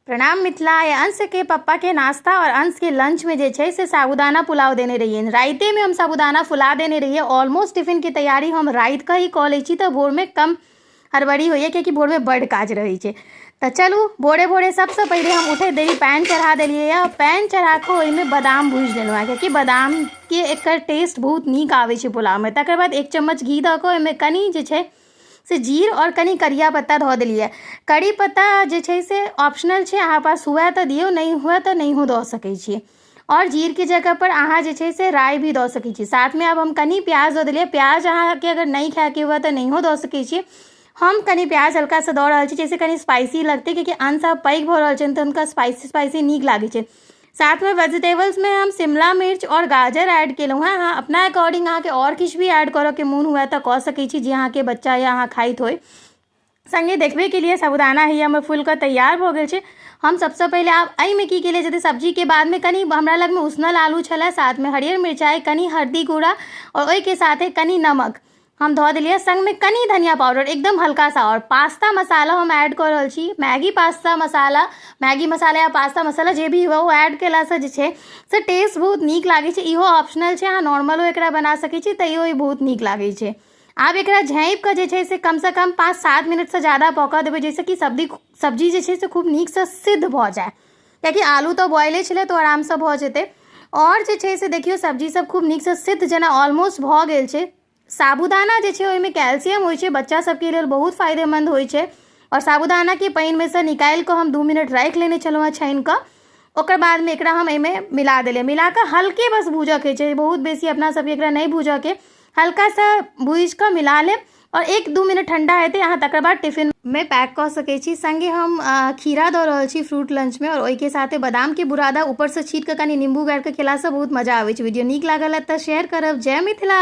प्रणाम मिथिला। आइ अंशके पप्पाके नाश्ता आओर अंशके लंचमे जे छै से साबूदाना पुलाव देने रहियनि। रातिमे हम साबूदाना फुला देने रहियै। ऑलमोस्ट टिफिनके तैयारी हम रातिके ही कऽ लै छी, तऽ भोरमे कम हड़बड़ी होइए, कियाकि भोरमे बड्ड काज रहै छै। तऽ चलू, भोरे भोरे सबसँ पहिले हम उठैत देरी पैन चढ़ा देलियै यऽ। पैन चढ़ा कऽ ओहिमे बादाम भूजि लेलहुँ हँ, कियाकि बादामके एकर टेस्ट बहुत नीक आबै छै पुलावमे। तकर बाद 1 चम्मच घी दऽ कऽ ओहिमे कनि जे छै से जीर आओर कनि करिया पत्ता धऽ देलियै। करी पत्ता जे छै से ऑप्शनल छै, अहाँ पास हुए तऽ दियौ, नहि हुए तऽ नहियो दऽ सकै छियै। आओर जीरके जगहपर अहाँ जे छै से राइ भी दऽ सकै छी। साथमे आब हम कनि प्याज दऽ देलियै। प्याज अहाँके अगर नहि खायके हुए तऽ नहियो दऽ सकै छियै। हम कनि प्याज हल्कासँ दऽ रहल छी, जाहिसँ कनि स्पाइसी लगतै, कियाकि अंश आब पैघ भऽ रहल छनि, तऽ हुनका स्पाइसी स्पाइसी नीक लागै छै। साथमे वेजिटेबल्समे हम शिमला मिर्च आओर गाजर ऐड केलहुँ हेँ। अहाँ अपना अकॉर्डिंग अहाँके आओर किछु भी ऐड करऽके मोन हुए तऽ कऽ सकै छी, जे अहाँके बच्चा या अहाँ खाइत होइ। सङ्गे देखबे केलियै, साबूदाना ही हमर फुलि कऽ तैयार भऽ गेल छै। हम सबसँ पहिले आब एहिमे की केलियै, जते सब्जीके बादमे कनि हमरा लगमे उसनल आलू छलै, साथमे हरियर मिरचाइ, कनि हरदी गुड़ा आओर ओहिके साथे कनि नमक हम धऽ देलियै, सङ्गमे कनि धनिया पाउडर एकदम हल्का सा, आओर पास्ता मसाला हम ऐड कऽ रहल छी। मैगी पास्ता मसाला, मैगी मसाला या पास्ता मसाला जे भी हुए, ओ ऐड केलासँ जे छै से टेस्ट बहुत नीक लागै छै। इहो ऑप्शनल छै, अहाँ नॉर्मलो एकरा बना सकै छी, तैयो ई बहुत नीक लागै छै। आब एकरा झाँपि कऽ जे छै से कमसँ कम 5-7 मिनटसँ ज्यादा पकऽ देबै, जाहिसँ कि सब्जी जे छै से खूब नीकसँ सिद्ध भऽ जाय, कियाकि आलू तऽ बॉइले छलै, तऽ ओ आरामसँ भऽ जेतै। आओर जे छै से देखियौ, सब्जी सब खूब नीकसँ सिद्ध जेना ऑलमोस्ट भऽ गेल छै। साबूदाना जे छै ओहिमे कैल्सियम होइ छै, बच्चा सबके लेल बहुत फायदेमन्द होइ छै। आओर साबूदानाके पानिमे सँ निकालि कऽ हम 2 मिनट राखि लेने छलहुँ हेँ छानि कऽ। ओकर बादमे एकरा हम एहिमे मिला देलियै। मिला कऽ हल्के बस भूजऽके छै, बहुत बेसी अपना सबके एकरा नहि भूजऽके, हल्का सा भूजि कऽ मिला लेब आओर 1-2 मिनट ठण्डा हेतै, अहाँ तकर बाद टिफिनमे पैक कऽ सकै छी। सङ्गे हम खीरा दऽ रहल छी फ्रूट लंचमे, आओर ओहिके साथे बादामके बुरादा ऊपरसँ छीट कऽ कनि नीम्बू गाड़ि कऽ खेलासँ बहुत मजा आबै छै। वीडियो नीक लागल तऽ शेयर करब। जय मिथिला।